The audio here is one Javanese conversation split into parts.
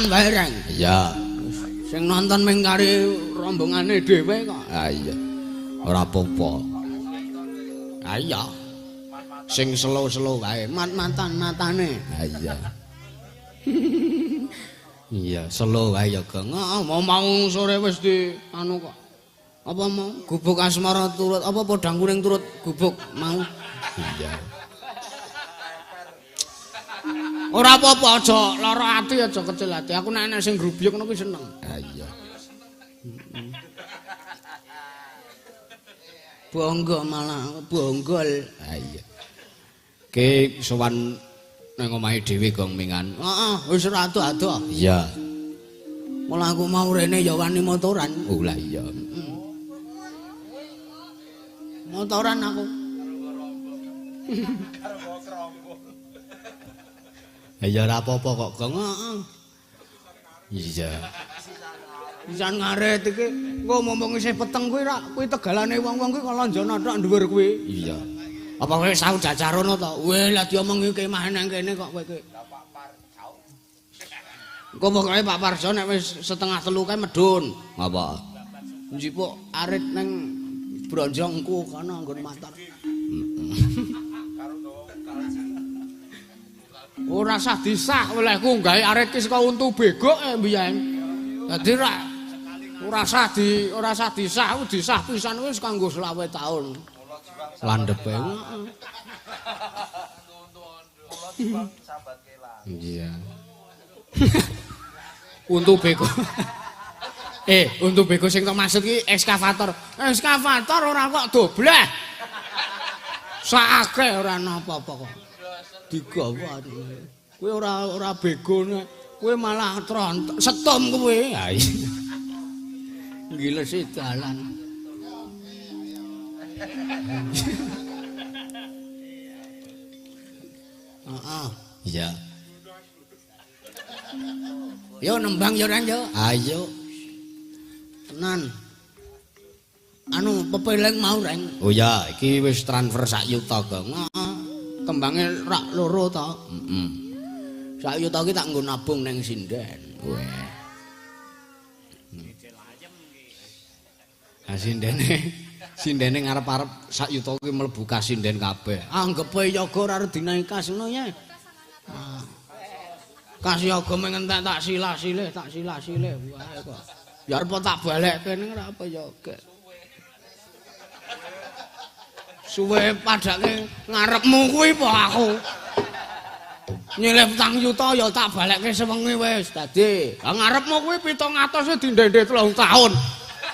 Mat-matan wae, Reng. Iya. Sing nonton ming kari rombongane dhewe kok. Ha iya. Ora apa-apa. Ha iya. Sing selo-selo wae, mat-matan matane. Ha iya. Iya, selo wae ya, Gong. Heeh, mau sore wis di anu kok. Apa mau gubuk asmara turut apa podang kuning turut gubuk mau. Iya. Ora apa-apa, aja lara ati, aja kecil ati. Aku nek enek sing grubyuk ngono kuwi seneng. Ha iya. Bangga malah bonggol. Ha iya. Ki sowan nang omahe dhewe Gong Mingan. Heeh, wis ora ado-ado. Iya. Mula aku mau rene ya wani motoran. Oh lah iya. Motoran aku. Ya ora apa-apa kok, Gong. Heeh. Iya. Pisan ngaret iki, engko mumpung isih peteng kuwi rak, kuwi tegalane wong-wong kuwi kalonjono tok dhuwur kuwi. Iya. Apa kowe tau jajarono to? Weh, lah diomongi kemah nang kene kok kowe iki. Engko pokoke Pak Parjo nek wis 2:30 kae medhun. Ngapa? Njipuk arit nang bronjongku kono nggon mator. Ora sah disah olehku gawe arit ki saka untu begok mbiyen. Dadi ora ora sah disah, aku disah pisan wis kanggo 25 taun. Landhepe. Iya. Untu bego. Untu bego sing tok maksud ki ekskavator. Ekskavator ora kok dobleh. Sakake ora ana apa-apa kok. Digawa. Kuwi ora bego nek kowe malah trontok setum kowe. Ha iya. Gilesi dalan. Heeh. Iya. Yo nembang yo Reng yo. Ayo. Tenan. Anu pepeling mau Reng. Oh ya, iki wis transfer sak yuta, Gong. Heeh. Tembange rak loro to. Heeh. Sak yuta iki tak nggo nabung ning sinden. Weh. Ha sindene ngarep-arep sak yuta kuwi mlebu kasinden kabeh. Anggepe yoga ora dinaiki kas ngono ya. Kas yoga mung entek tak silah-silih, tak silah-silih wae kok. Ya arep tak balekke ning ora apa yoga. Suwe padake ngarepmu kuwi po aku. Nyilih petang yuta ya tak balekke sewengi wis dadi. Lah ngarepmu kuwi 700 dindende 3 tahun.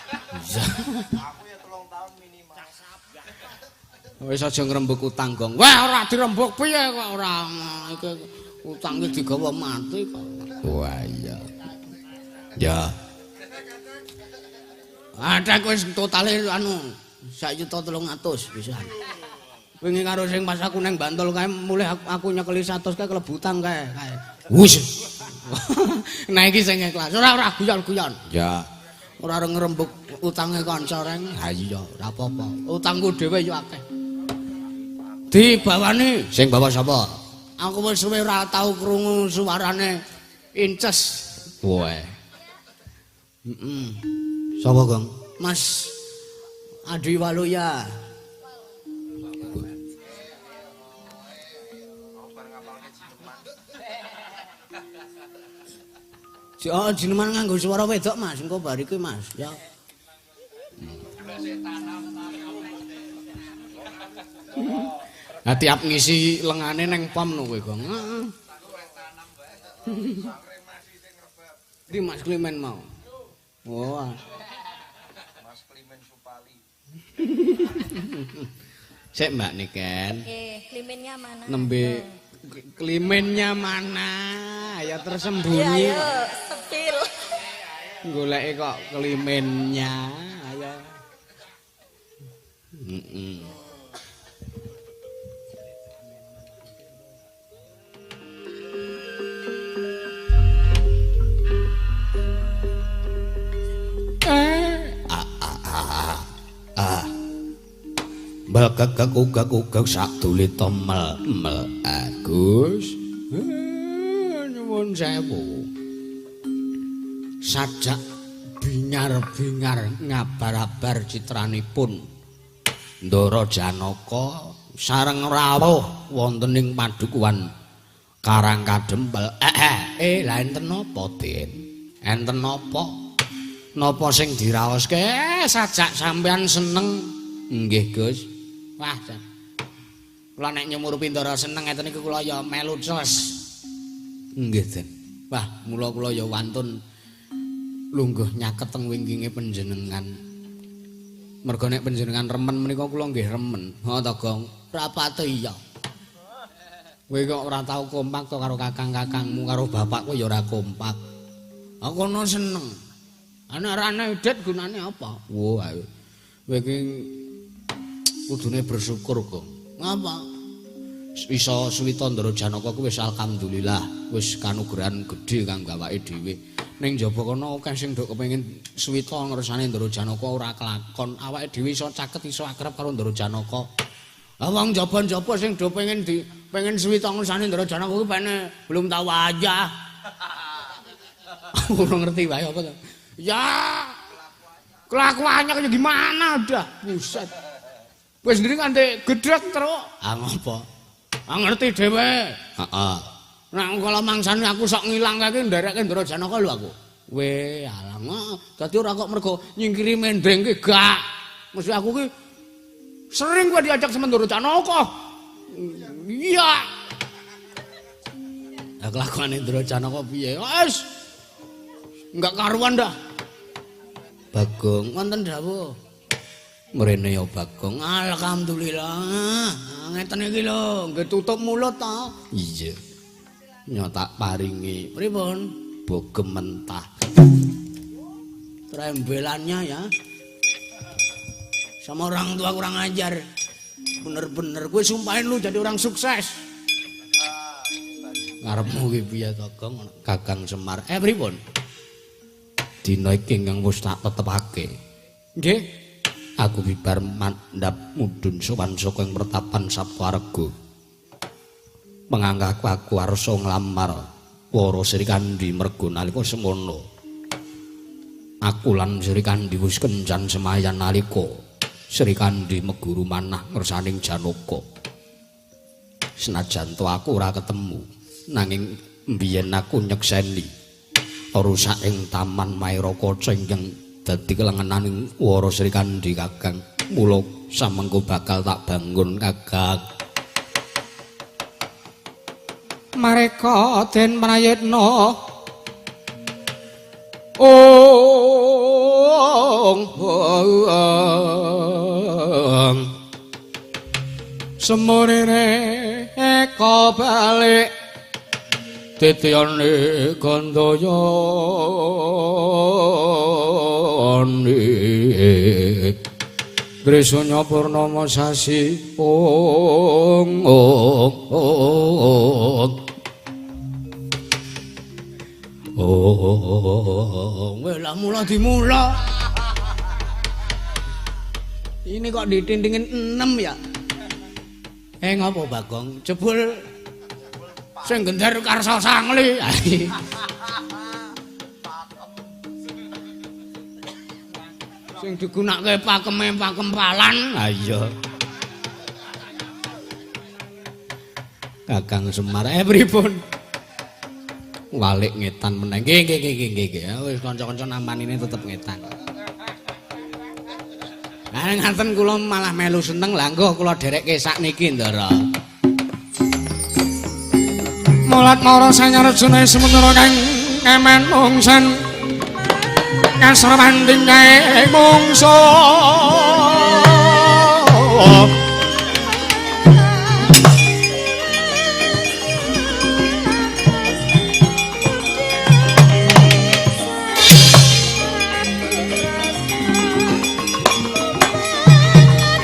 Aku ya 3 tahun minimal. Wis aja ngrembug utang, Gong. Wah, ora dirembug piye kok ora iki utang iki digawa mati kok. Wah iya. Ya. Ada wis totale anu 1.300.000 pisan. Wingi karo sing pas aku nang Bantul kae mulih aku nyekeli 100 kae klebu utang kae. Wis. Nah iki sing ikhlas. Ora guyon-guyon. Ya. Ora ngrembug utange kanca Reng. Ha iya, ora apa-apa. Utangku dhewe ya akeh. Dibawani sing bawa sapa? Aku wis suwe ora tau krungu suarane Inces. Woe. Heeh. Sapa, Gong? Mas Adi Waluya. Oh, jineman nganggo suara wedok, Mas. Engko bar iki, Mas. Ya. Nah, tiap ngisi lengane neng pom no kowe, Gong. Heeh. Di Mas Klimen mau. Wah. Mas Klimen Supali. Sik Mbak Niken. Oke, klimennya mana? Nembe klimennya mana? Ya tersembunyi. Ayo, ayo, sepil. Goleke kok klimennya. Ayo. Heeh. Belkek ugek-ugek sak dulita mel mel Agus. Nyuwun sewu. Sajak bingar-bingar ngabar-abar citranipun Ndara Janaka sareng rawuh wonten ing padukuhan Karang Kadempel. Lah enten napa, Den? Enten napa? Napa sing diraoske? Sajak sampean seneng. Nggih, Gus. Wah, kula nek nyumurupi Ndara seneng ngeten iki kula ya melu ces. Nggih, Den. Wah, mula kula ya wantun lungguh nyaket teng wingkinge panjenengan. Merga nek panjenengan remen menika kula nggih remen. Ha ta, Gong? Rapate iya. Kowe kok ora tau kompak to karo kakang-kakangmu, karo bapakku ya ora kompak. Aku kono seneng. Ana ora ana edet gunane apa? Wah, ayo. Kowe iki kudune bersyukur, Gong. Ngapa? Iso suwita Ndara Janaka kuwi wis alhamdulillah, wis kanugrahan gedhe kanggo awake dhewe. Ning njaba kono akeh sing nduk kepengin suwita ngersane Ndara Janaka ora kelakon. Awake dhewe iso caket iso akrab karo Ndara Janaka. Lah wong njaba-njaba sing do pengen di pengen suwita ngersane Ndara Janaka kuwi pene belum tahu aja. Ora ngerti wae apa to. Ya. Kelakuannya kayak gimana udah. Buset. Kowe sendiri nganti gedhek terus. Ah ngopo? Ah ngerti dhewe. Heeh. Nek kala mangsane aku sok ngilang kae nderekke Ndara Janaka lho aku. Weh, alang. Dadi ora kok mergo nyingkiri mendeng ki gak. Mesti aku ki sering kowe diajak sama Ndara Janaka. Iya. Lah kelakuane Ndara Janaka piye? Wes. Enggak karuan dah. Bagong wonten dawuh. Mrene ya Bagong. Alhamdulillah. Ngeten iki lho, nggih tutup mulut ta. Iya. Nyotak paringi. Pripun? Bogem mentah. Trembelannya ya. Sama orang tua kurang ajar. Bener-bener gue sumpahin lu jadi orang sukses. Ngarepmu ki piye to, Gong? Kakang Semar. Pripun? Dina iki ingkang wis tak tetepake. Nggih. Aku bibar mandhap mudhun sowan saka ing pertapan Saptwarga. Mengangkaku aku arsa nglamar para Srikandhi merga nalika semono. Aku lan Srikandhi wis kencan semayan nalika Srikandhi meguru manah ngersaning Janaka. Senajan to aku ora ketemu, nanging mbiyen aku nyekseni rusak ing Taman Maerakaca ingkang dadi kelengenaning Wara Srikandhi Kakang. Mula samengko bakal tak bangun Kakang. Mareka den prayitna ong ong semurene eka balik titiyane gandayane Trisanya purnama sasi ong ong ong ong. Weh lah mula dimula. Ini kok ditindingin 6 ya? Ngopo Bagong? Jebul sing gender karsa sangli. Sing digunakake pakeme pakempalan. Ha iya. Kakang Semar, pripun? Walik ngetan meneh. Nggih nggih nggih nggih nggih. Wis kanca-kanca nampanine tetep ngetan. Lah ngaten kula malah melu seneng. Lah nggo kula dherekke sakniki, Ndara. Mulat mara sanyarjuna sementara kang kemen mungsen kasar banding kae mungso.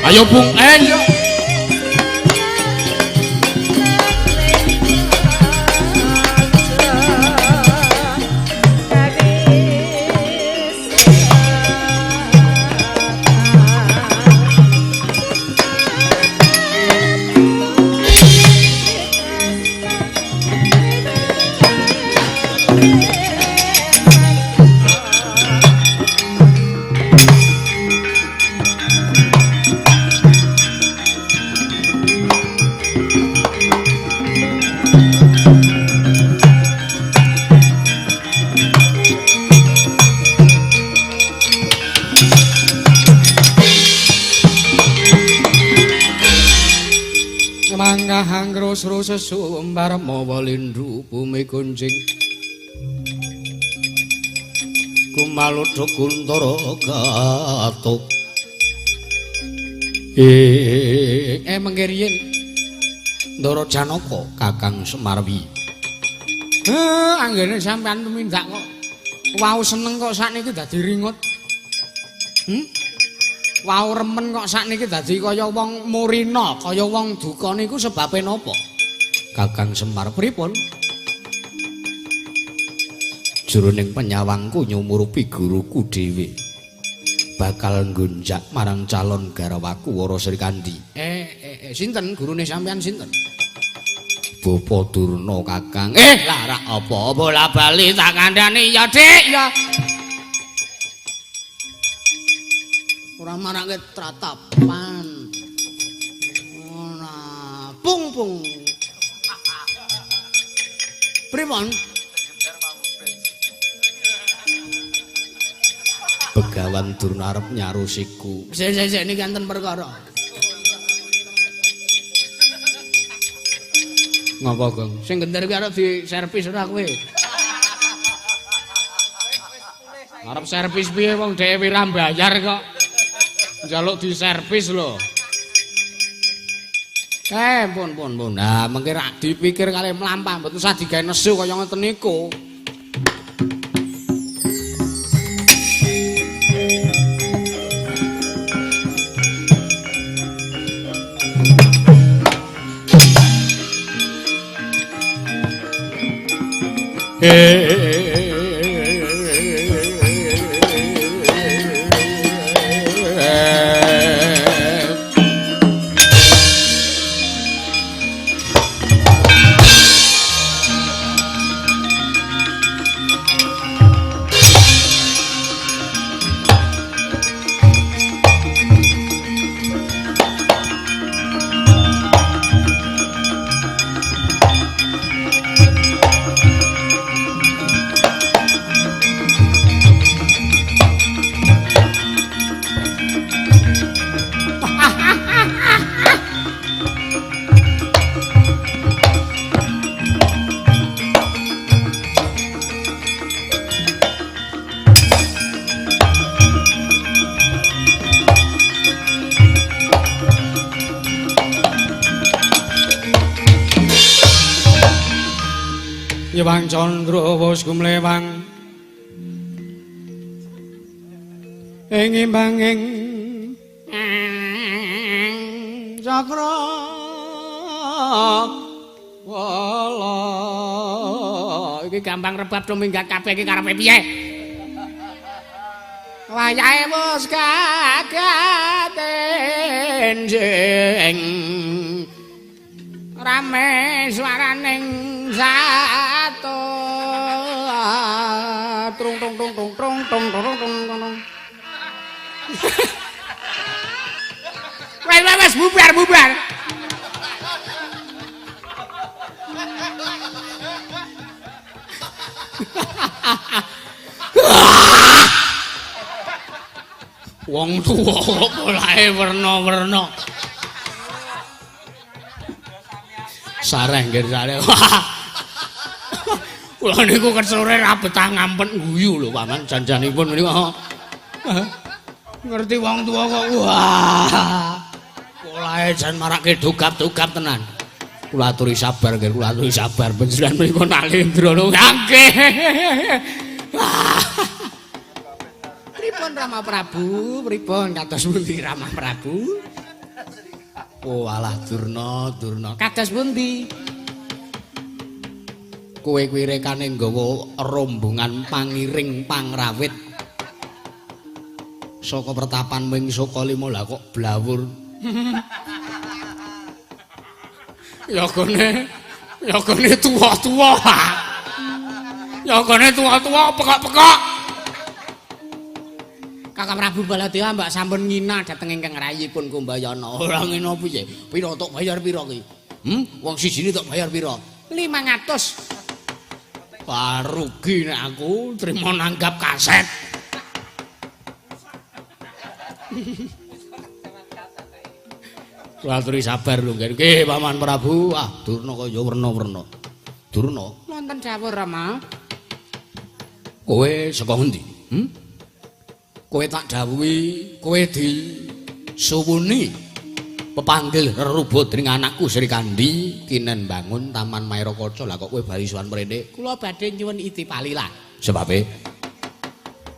Ayo Bung En. srusru sesumbar mawa lindu bumi gunjing kumaludha kuntara gatuk. Mengke riyin Ndara Janaka Kakang Semarwi. Anggene sampean tumindak kok wau seneng kok sakniki dadi ringut. Wau remen kok sakniki dadi kaya wong murina, kaya wong duka niku sebabe napa? Kakang Semar pripun? Jroning penyawangku nyumurupi guruku dhewe. Bakal nggonjak marang calon garwaku Wara Srikandhi. Sinten gurune sampean sinten? Bapa Durna Kakang. Lah rak apa bola bali tak kandhani ya, Dik, ya. Ora marake tratapan. Ora pung-pung. Pripun? Begawan Durna arep nyarusiku. Sik sik sik niki enten perkara. Ngapa, Gong? Sing gender kuwi arep diservis ora kowe? Arep servis piye wong dhewe ora mbayar kok. Njaluk diservis lho. Pun pun pun. Nah, mengke rak dipikir kalih mlampah mboten usah digawe nesu kaya ngoten niku. Yewang Candra wis gumlewang ing imbanging cakra wala. Iki gampang rebab do minggat kabeh iki karepe piye? Wayahe wis kagat enjing rame suaraning satu trung tung tung tung tung tung tung tung tung. Wes wes bubar bubar. Wong tuwa kok polahe werna-werna. Sareh nggih sareh. Kula niku kesore ra betah ngampet guyu lho paman janjanipun menika. Ngerti wong tuwa kok wah. Polahe jan marake dugap-dugap tenan. Kula aturi sabar nggih, kula aturi sabar panjenengan menika Nalendra lho nggih. Pripun Rama Prabu? Pripun kados pundi Rama Prabu? Oh alah Durna, Durna. Kados pundi? Kowe kuwi rekane nggawa rombongan pangiring pangrawit. Saka pertapan wing saka lima lah kok blawur. Yogane, yogane tuwa-tuwa. Yogane tuwa-tuwa pekok-pekok. Kakang Prabu Baladewa mbak sampun ngina dhateng ingkang rayipun Kumbayana. Ora ngina piye? Pira tok bayar pira ki? Wong sijine tok bayar pira? 500. Wah, rugi nek aku trimo nanggap kaset. Kula aturi sabar lho nggih. Nggih Paman Prabu. Ah Durna kaya werna-werna. Durna, wonten dawuh Rama. Kowe saka ngendi? Kowe tak dawuhi, kowe disuwuni pepanggil reruba dening anakku Sri Kandi kinen bangun Taman Maerakaca. Lah kok kowe bali sowan mrene? Kula badhe nyuwun idi palilah. Sebabe?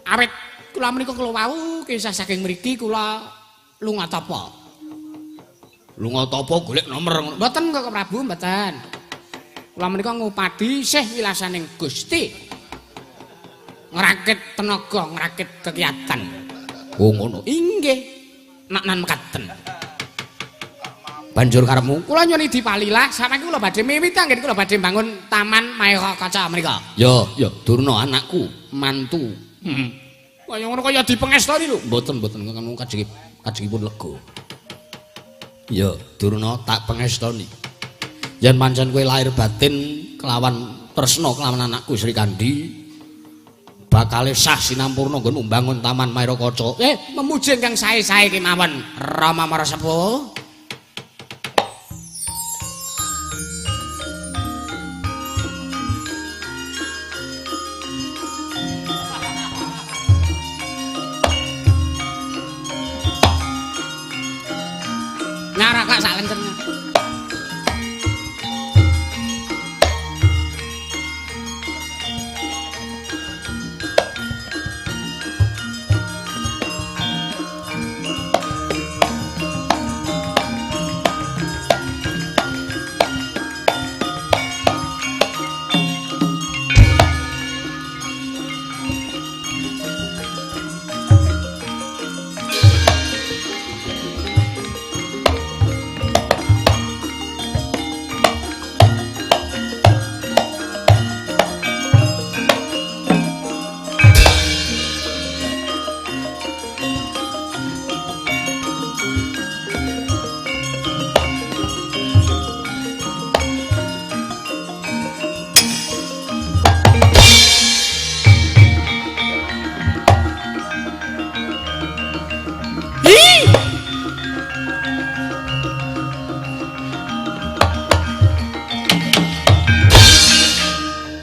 Awit kula menika kula wau kisah saking mriki kula lunga tapa. Lunga tapa golek nomer ngono. Mboten kok Prabu, mboten. Kula menika ngupadi sih wilasaning Gusti. Ngrakit tenaga, ngrakit kegiatan. Oh ngono. Inggih. Naknan mekaten. Banjur karepmu? Kula nyuwun idi palilah, samangke kula badhe miwiti anggen kula badhe bangun Taman Maerakaca menika. Ya, ya, Durna anakku, mantu. Kaya ngono kaya dipengestoni lho. Mboten, mboten ngono kajengipun lega. Ya, Durna tak pengestoni. Yen pancen kowe lahir batin kelawan tresna kelawan anakku Sri Kandi, bakale sah sinampurna nggon mbangun Taman Maerakaca. Memuji ingkang sae-sae kemawon Rama Marasepuh. Nyarak sak lencengnya.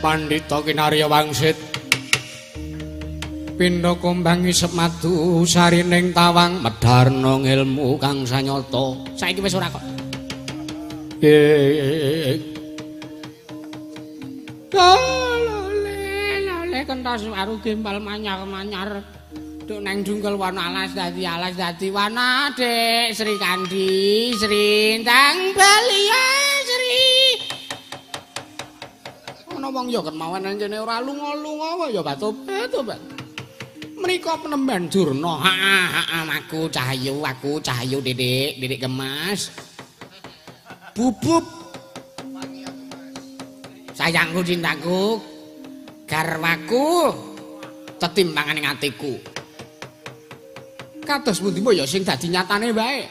Pandhita Kinarya Wangsit pindha kumbang isep madu sarining tawang medharna ngilmu kang sanyata. Saiki wis ora kok. Lole lole kentos waru gembal manyar-manyar. Duk nang jungkel wana alas dadi alas dadi wana Dik Sri Kandi Sri ndang bali ya Sri. Ana wong ya kemawon anjene ora lunga-lunga kok ya batu-batu. Menika penemban Durna. Heeh, heeh, aku cahyu Didik, Didik kemas. Bubub. Sayangku cintaku, garwaku, tetimbangan ing atiku. Kados pundi ya sing dadi nyatane wae.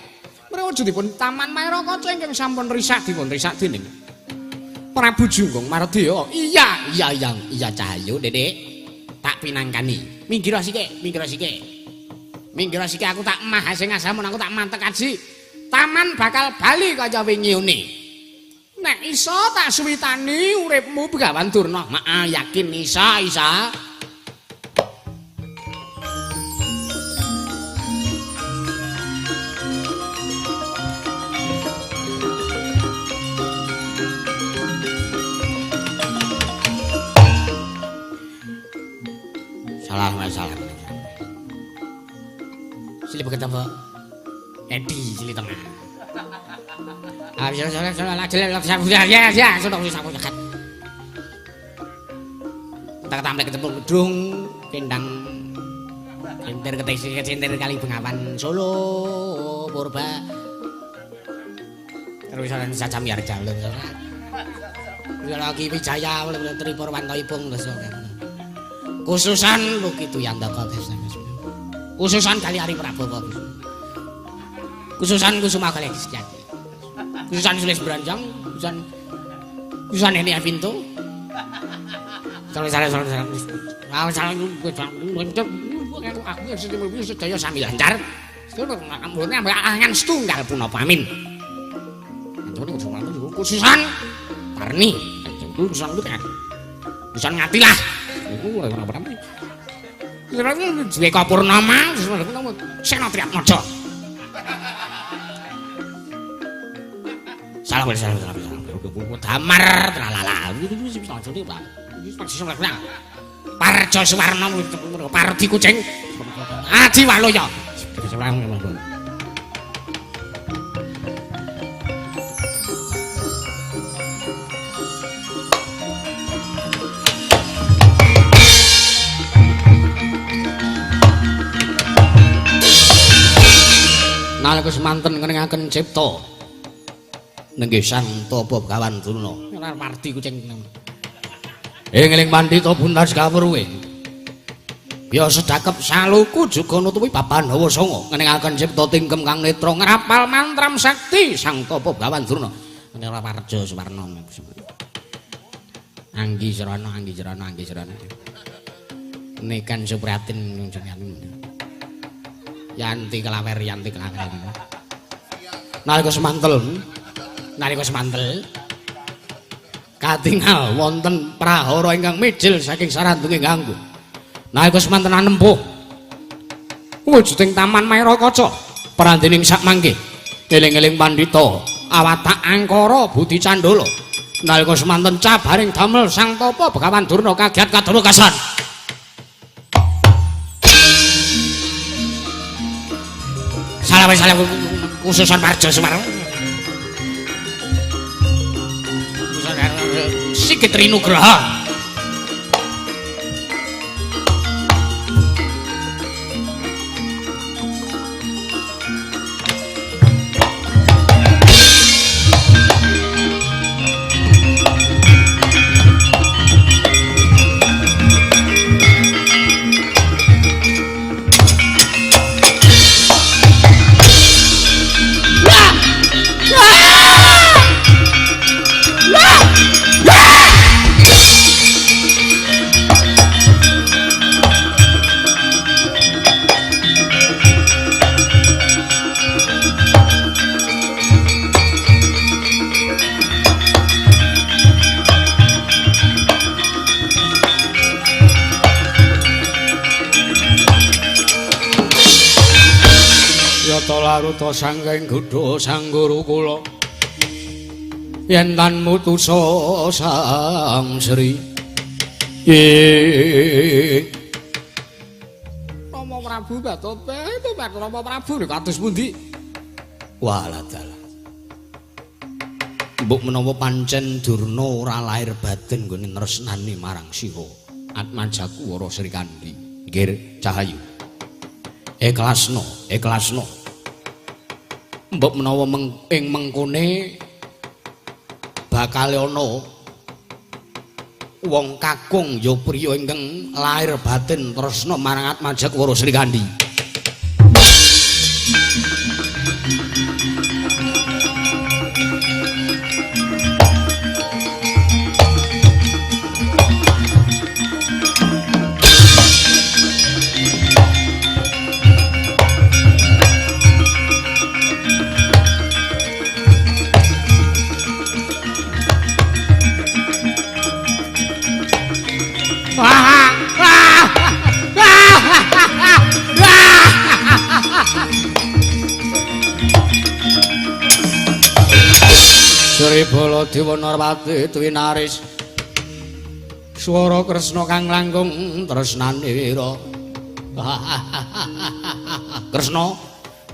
Mrewujudipun Taman Maerakaca ingkang sampun risak dipun risak dening Prabu Junggung Mardaya. Iya, iya, iya, iya Cahyo, Dedek. Tak pinangkani. Minggir sithik, minggir sithik. Minggir sithik aku tak mah sing asamun aku tak mantek aji. Taman bakal bali kaya wingi une. Nek iso tak suwitani uripmu Begawan Durna. Heeh, yakin iso, iso. Salah, salah. Silih begitu apa? Edi silih tengah. Ah, salah, salah, salah, ya, ya, sudah, sudah, sudah. Tak tamlek ketemu gedung, kendang, kentir ketisi, kentir kali Bengawan Solo, Purba. Terus salah sacam yarja, lagi Wijaya, Tripurwanto Ipung, khususan begitu yang dapat khususan kali Ari Prabowo, khususan Kusuma kali Sejati, khususan Sulis Beranjang, khususan khususan ini Avinto, salah salah salah salah salah aku sedaya sami lancar, angan setunggal punapa amin. Khususan Parni. Khususan Ngatilah. Dwi Purnama, Sena Triatmaja. Salah salah salah. Damar tralala. Parjo Suwarna Pardi Kucing Adi Waluya. Nalika semanten ngeningaken cipta nenggih Sang Tapa Begawan Durna. Pardi Kucing. Ing eling pandhita buntas kawruhe. Ya sedakep saluku juga nutupi papan hawa sanga ngeningaken cipta tingkem kang netra ngrapal mantram sakti Sang Tapa Begawan Durna. Parjo Suwarna. Anggi Srana, Anggi Srana, Anggi Srana. Niken Supriyatin Yanti Kelawer, Yanti Kelawer. Nalika semantel, nalika semantel katingal wonten prahara ingkang mijil saking sarandunge ganggu. Nalika semanten anempuh wujuding Taman Maerakaca prandening sak mangke eling-eling pandhita awatak angkara budi candala. Nalika semanten cabaring damel Sang Tapa Begawan Durna kagiat kadana kasan. Salah salah khususan Parjo Suwarna. Sigit Trinugraha. Laruta sangking gudha sang guru kula yen tan mutusa Sang Sri. Rama Prabu Batope Rama Prabu kados pundi? Walah dalah. Mbok menawa pancen Durna ora lair batin nggone tresnani marang sira Atmajaku Wara Srikandhi. Nggih Cahayu. Ikhlasno, ikhlasno. Mbok menawa ing mengkone bakal ana wong kakung ya priya ingkang lair batin tresna marang Atmaja Wara Srikandhi. Sri Baladewa Narpati Twinaris swara Kresna kang langkung tresnane wira. Kresna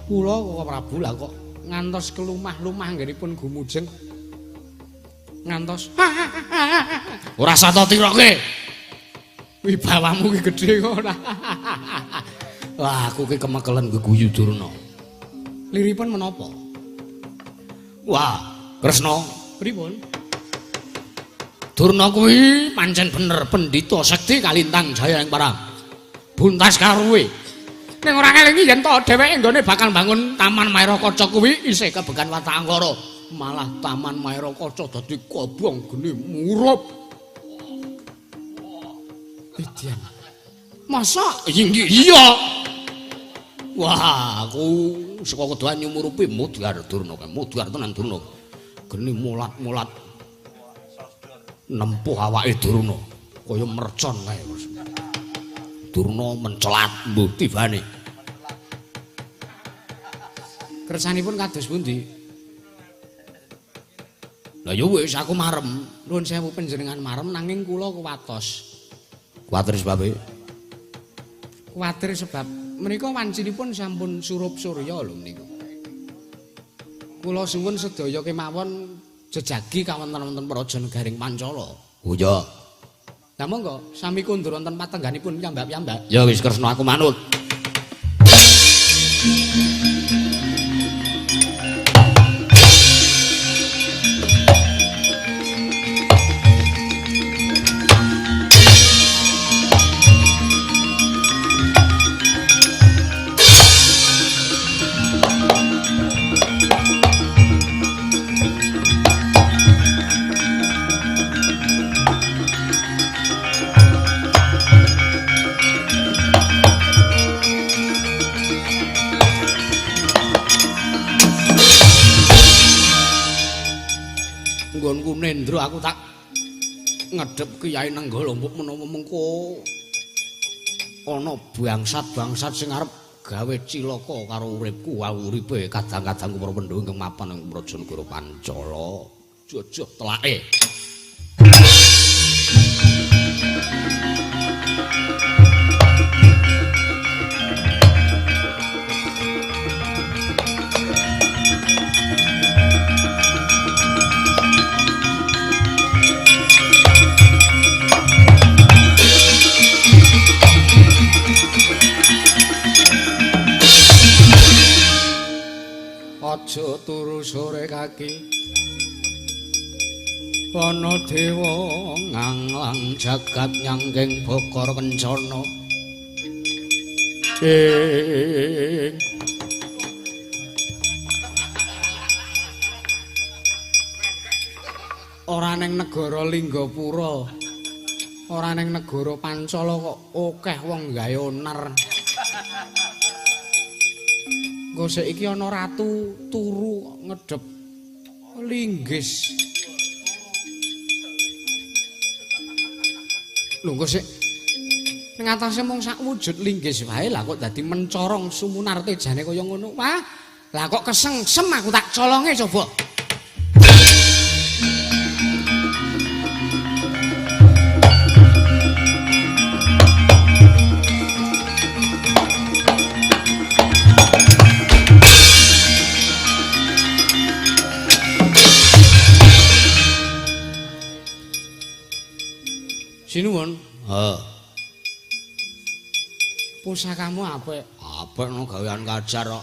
kula kok Prabu lah kok ngantos kelumah-lumah anggenipun gumujeng ngantos ora sata tiroke wibawamu ki gedhe kok ora. Wah aku ki kemekelen geguyu Durna. Liripun menapa? Wah Kresna, pripun? Durna kuwi pancen bener pendhita sekti kalintang jaya ing parang. Buntas karuwe. Ning ora ngelingi yen to dheweke nggone bakal bangun Taman Maerakaca kuwi isih kebegan watak angkara. Malah Taman Maerakaca dadi kobong geni murup. Edian. Masa iya. Wah, aku saka kedohan nyumurupi mudhar Durna, mudhar tenan Durna. Geni mulat-mulat. Nempuh awake Durna kaya mercon kae. Durna mencelat mbuh tibane. Kersanipun kados pundi? Lah ya wis aku marem. Nuwun sewu panjenengan marem nanging kula kuwatos. Kuwatir sebabe? Kuwatir sebab menika wancinipun sampun surup surya lho menika. Kula suwun sedaya kemawon jejagi kawonten-wonten Praja Negaring Pancala. Oh iya. Lah monggo sami kundur wonten patengganipun piyambak-piyambak. Ya wis Kresna aku manut. Nggonku nendro aku tak ngedhep Kyai Nenggala mbok menawa mengko ana bangsat-bangsat sing arep gawe cilaka karo uripku, uripe kadang-kadang para Pandhawa ingkang mapan ing Praja Negara Pancala. Jojoh telake. Aja turu sore kaki ana dewa nganglang jagat nyangking bokor kencana ing ora ning negara Linggapura, ora ning negara Pancala kok akeh wong gawe oner. Engko saiki ana ratu turu ngedhep linggis. Lho engko sik ning atase mung sak wujud linggis wae lah kok dadi mencorong sumunarte jane kaya ngono. Wah, lah kok kesengsem aku tak colonge coba. Sinuwun. Heeh. Pusakamu apik. Apik no gawean kajar kok.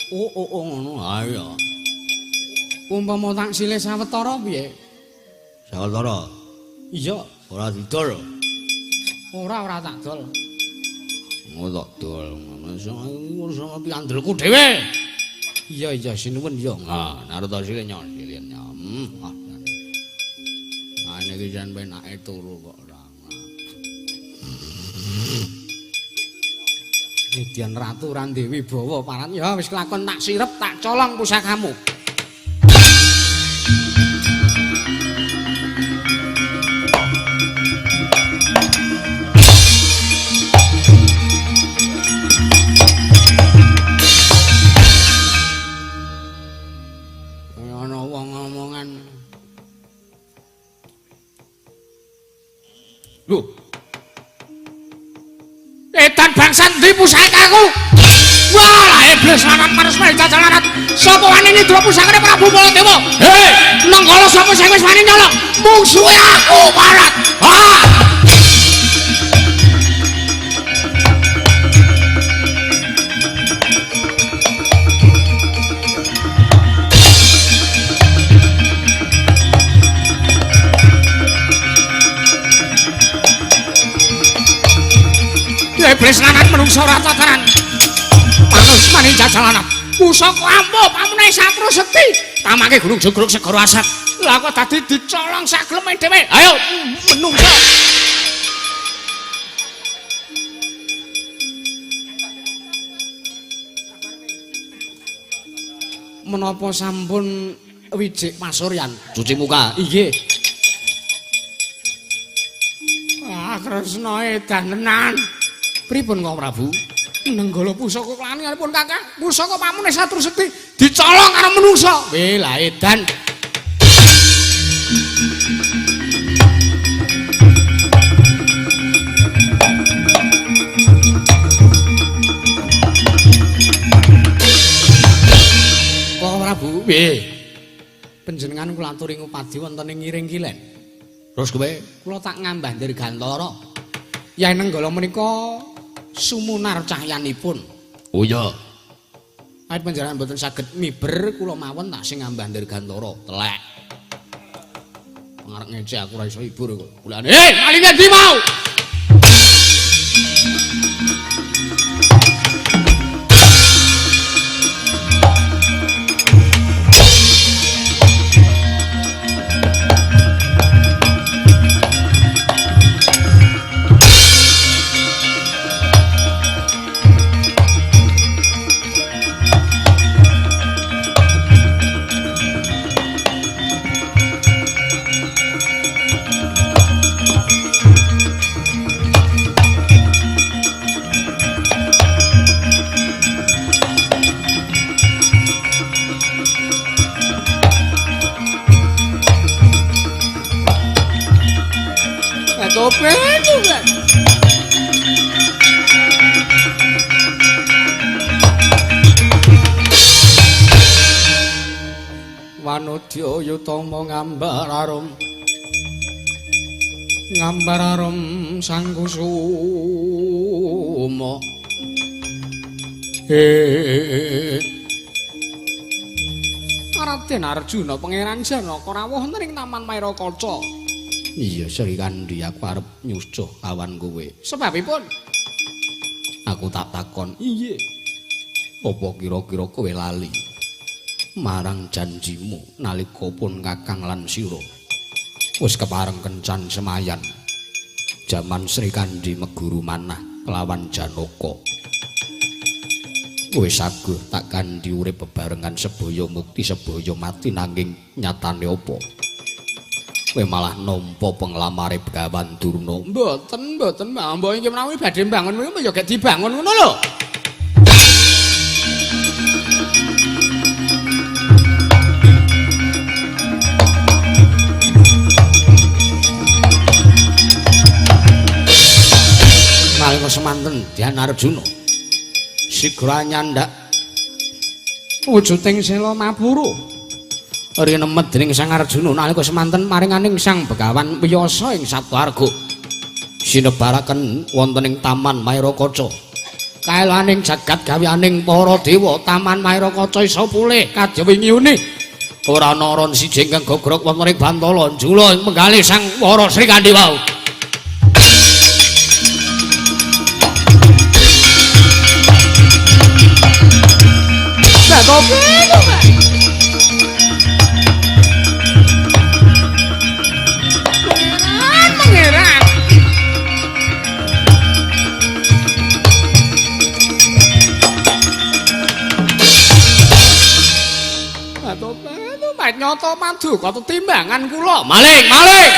Oh oh oh ngono ha iya. Umpama tak silih sawetara piye? Sawetara? Iya, ora didol. Ora ora tak dol. Ngono tak dol. Ngono piandelku dhewe. Iya iya sinuwun iya. Ha, narta silih nyon silih nyam. Ah. Iki jan penake turu kok ora. Median ratu ora duwe wibawa paran ya wis kelakon tak sirep tak colong pusakamu. Ana wong ngomongan. Lho. Edan bangsat ndi pusakaku? Wah, lah iblis lanat marus jajalarat. Sapa wani nyidra pusakane Prabu Baladewa? Hei, Nenggala sapa sing wis wani nyolong? Mungsuhe aku, Parat. Ah! Iblis lanat menungso ora tataran. Manus maning jajalanat. Pusaka ampuh pamune satru sekti. Tamake gunung jugruk segara asat. Lah kok dadi dicolong sak gleme dhewe. Ayo menungso. Menapa sampun wijik pasuryan? Cuci muka. Inggih. Ah, Kresna edan tenan. Pripun kok Prabu? Nenggala pusaka kelanipun Kakang. Pusaka pamune Satru Sekti dicolong karo menungsa. Weh, lah edan. Prabu, piye? Panjenengan kula aturi ngupadi wonten ing ngiring kilen. Terus kowe kula tak ngambah dirgantara. Yai Nenggala menika sumunar cahyanipun. Oh iya. Awit panjenengan mboten saged miber kula mawon tak sing ngambah dirgantara. Telek. Ngarep ngece aku ora iso hibur kok. Kulane, "Hei, malinge ndi mau?" Wanodya yutama ngambar arum ngambar arum sang kusuma. Raden Arjuna Pangeran Janaka rawuh wonten ing Taman Mairakaca. Iya Sri Kandi, aku arep nyusuh kawan kowe. Sebabipun aku tak takon, iya. Apa kira-kira kowe lali marang janjimu nalika pun Kakang lan sira wis kepareng kencan semayan jaman Sri Kandi meguru manah kelawan Janaka. Kowe saguh tak kandi urip bebarengan sebaya mukti sebaya mati, nanging nyatane apa? Kowe malah nampa penglamare Begawan Durna. Mboten, mboten, Mbah. Iki menawi badhe mbangun kuwi ya gek dibangun ngono lho. Nalika semanten Dyan Arjuna sigra nyandak wujuding sela mapura. Rinemet dening Sang Arjuna nalika semanten maringaning Sang Begawan Wiyasa ing Sabtarga sinebaraken wonten ing Taman Mairakaca. Kaelaning jagat gaweaning para dewa, Taman Mairakaca isa pulih kadya wingiune. Ora ana ron siji ingkang gogrok wonten ing Bantala njula ing penggalih Sang Wara Sri Kandi wau. Nyoto paduka tetimbangan kula. Maling, maling.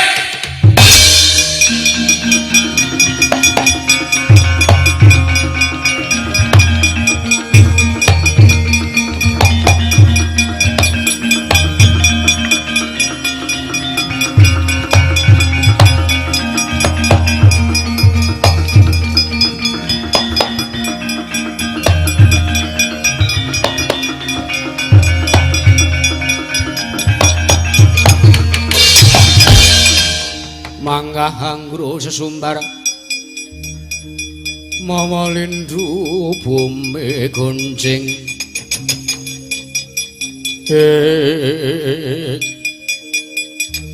Manggah anggro sesumbar mawa lindu bumi goncing.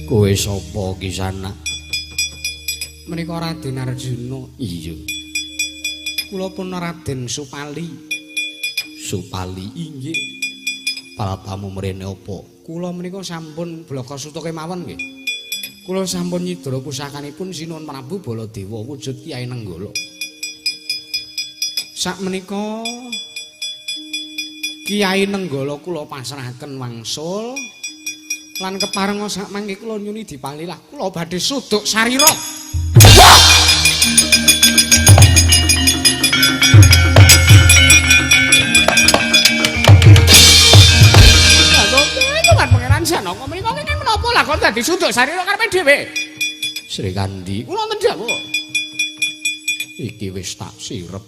Kowe sapa Kisana? Menika Raden Arjuna. Iya. Kula pun Raden Supali. Supali inggih. Palatamu mrene apa? Kula menika sampun blaka suta kemawon nggih. Kula sampun nyidra pusakanipun Sinuwun Prabu Baladewa wujud Kyai Nenggala. Sakmenika Kiai Nenggala kula pasrahaken wangsul lan keparenga sak mangke kula nyuni dipalilah kula badhe suduk sarira. Wah! Tuhan Pangeran Janaka menika kenging menapa lakon dadi suduk sarira karepe dhewe? Srikandhi, kula wonten dawuh. Iki wis tak sirep,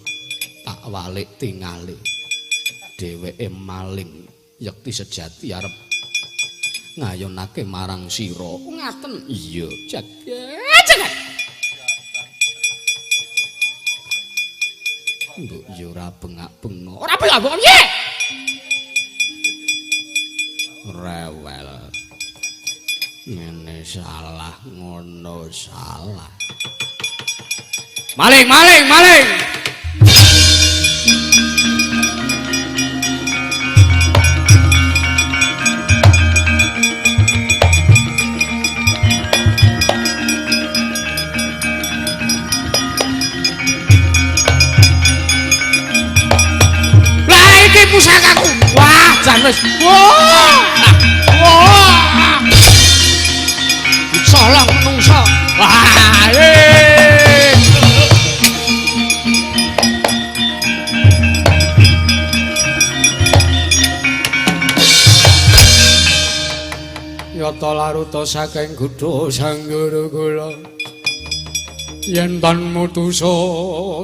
tak walik tingale. Dheweke maling yekti sejati arep ngayonake marang sira. Ngaten. Iya, jagat jagat. Mbok ya ora bengak-bengok. Ora bengak-bengok piye? Rewel. Ngene salah, ngono salah. Maling, maling, maling. Lah iki pusakaku. Wah, jan wis. Wah. Wah. Dicolong menungso. Wah. Yata laruta saking gudha sanggara kula yen tan mutusa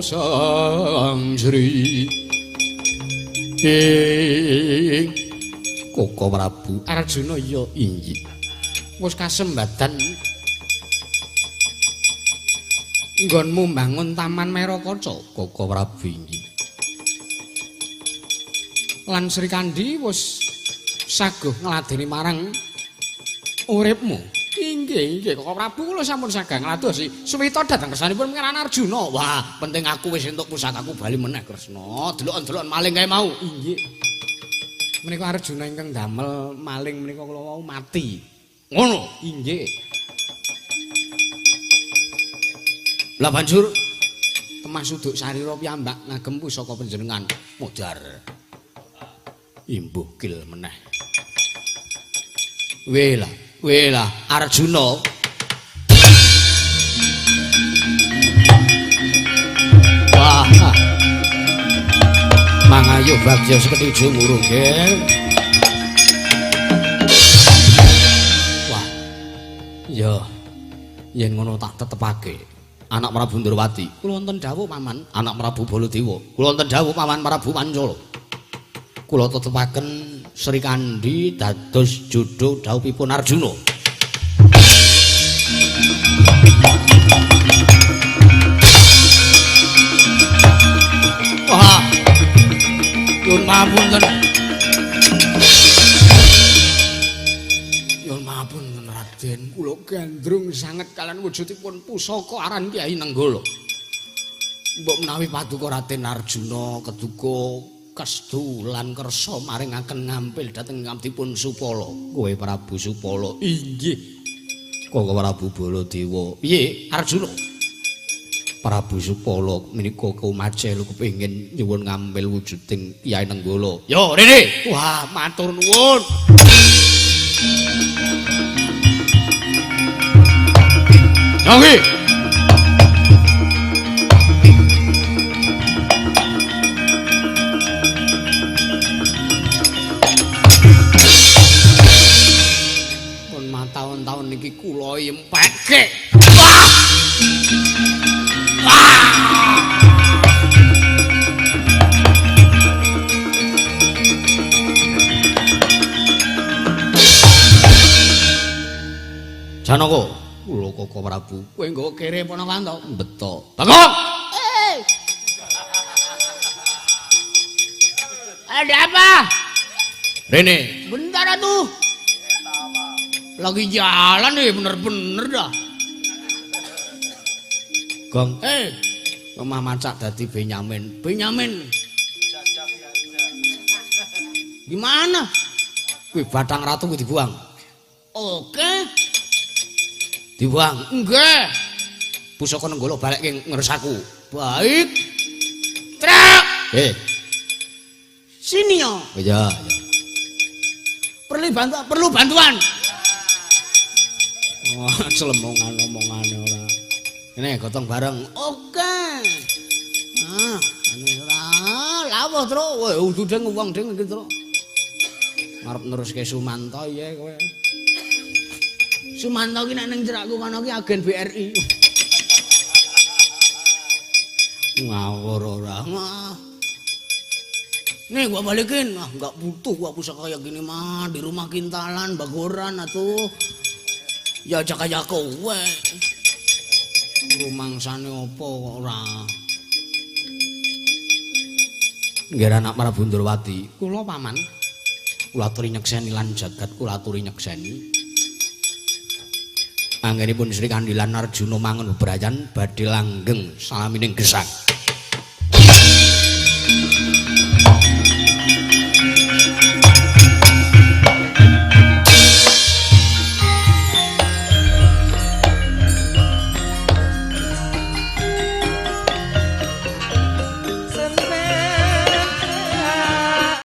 Sang Sri ing Koko Prabu Arjuna ya inggih wis kasembadan nggonmu mbangun Taman Merakaca Koko Prabu inggih lan Srikandhi wis saguh ngladeni marang uripmu. Inggih, inggih Koko Prabu kula sampun saged ngladosi suwita dhateng kersanipun Pangeran Arjuna. Wah, penting aku wis entuk pusakaku bali meneh Kresna. Delok-delok maling kae mau. Inggih. Menika Arjuna ingkang damel maling menika kula wau mati. Ngono. Inggih. Lah banjur temah suduk sarira piyambak ngagem pusaka panjenengan modar. Imbuh kil meneh. Welah, welah Arjuna. Wah. Mangayu bagya seketuju ngurung, Ger. Wah. Ya. Yen ngono tak tetepake. Anak Prabu Ndrawati, kula wonten dawuh paman, anak Prabu Baladewa. Kula wonten dawuh paman Prabu Pancala. Kula tetepaken Srikandhi dados jodho dhawuhipun Arjuna. Wah. Nyuwun mapunten. Nyuwun mapunten Raden, kula gandrung sanget kalian wujudipun pusaka aran Kyai Nenggala. Mbok menawi paduka Raden Arjuna keduka kestu lan kersa maringaken ngampil dhateng ngabdipun Supala. Kowe Prabu Supala. Inggih. Koko Prabu Baladewa. Piye Arjuna? Prabu Supala menika kumacel kepengin nyuwun ngampil wujuding Kyai Nenggala. Yo rene. Wah, matur nuwun. Nggih. Taun-taun niki kula yempeke. Wah. Wah. Janaka, kula Koko Prabu, kowe nggawa kere Panakanta? Beto. Bagong. Ada apa? Rene. Bentar atuh. Lagi jalan nih, bener-bener dah. Gong, omah macak dadi Benyamin. Benyamin. Gimana? Kuwi Bathang Ratu kuwi dibuang. Oke. Dibuang. Nggih. Pusaka Nenggala balekke ngresaku. Baik. Trek. Sini yo. Iya, iya. Perlu bantuan, perlu bantuan. Wah, celemongan omongane ora. Ini gotong bareng. Oke. Ah, anu ora lawuh, Truk. Wah, udu deng wong deng iki, Truk. Arep neruske Sumanto iya kowe. Sumanto ki nek ning cerakku kono ki agen BRI. Ngawur ora. Wah. Nih gua balikin. Ah, enggak butuh gua pusaka kayak gini mah di rumah kintalan bagoran atuh. Ya aja kaya kowe. Rumangsane apa kok ora. Nggih anak Prabu Ndrawati, kula paman. Kula aturi nyekseni lan jagat kula aturi nyekseni. Anggenipun Sri Kandi lan Arjuna mangun bebrayan badhe langgeng salamining gesang.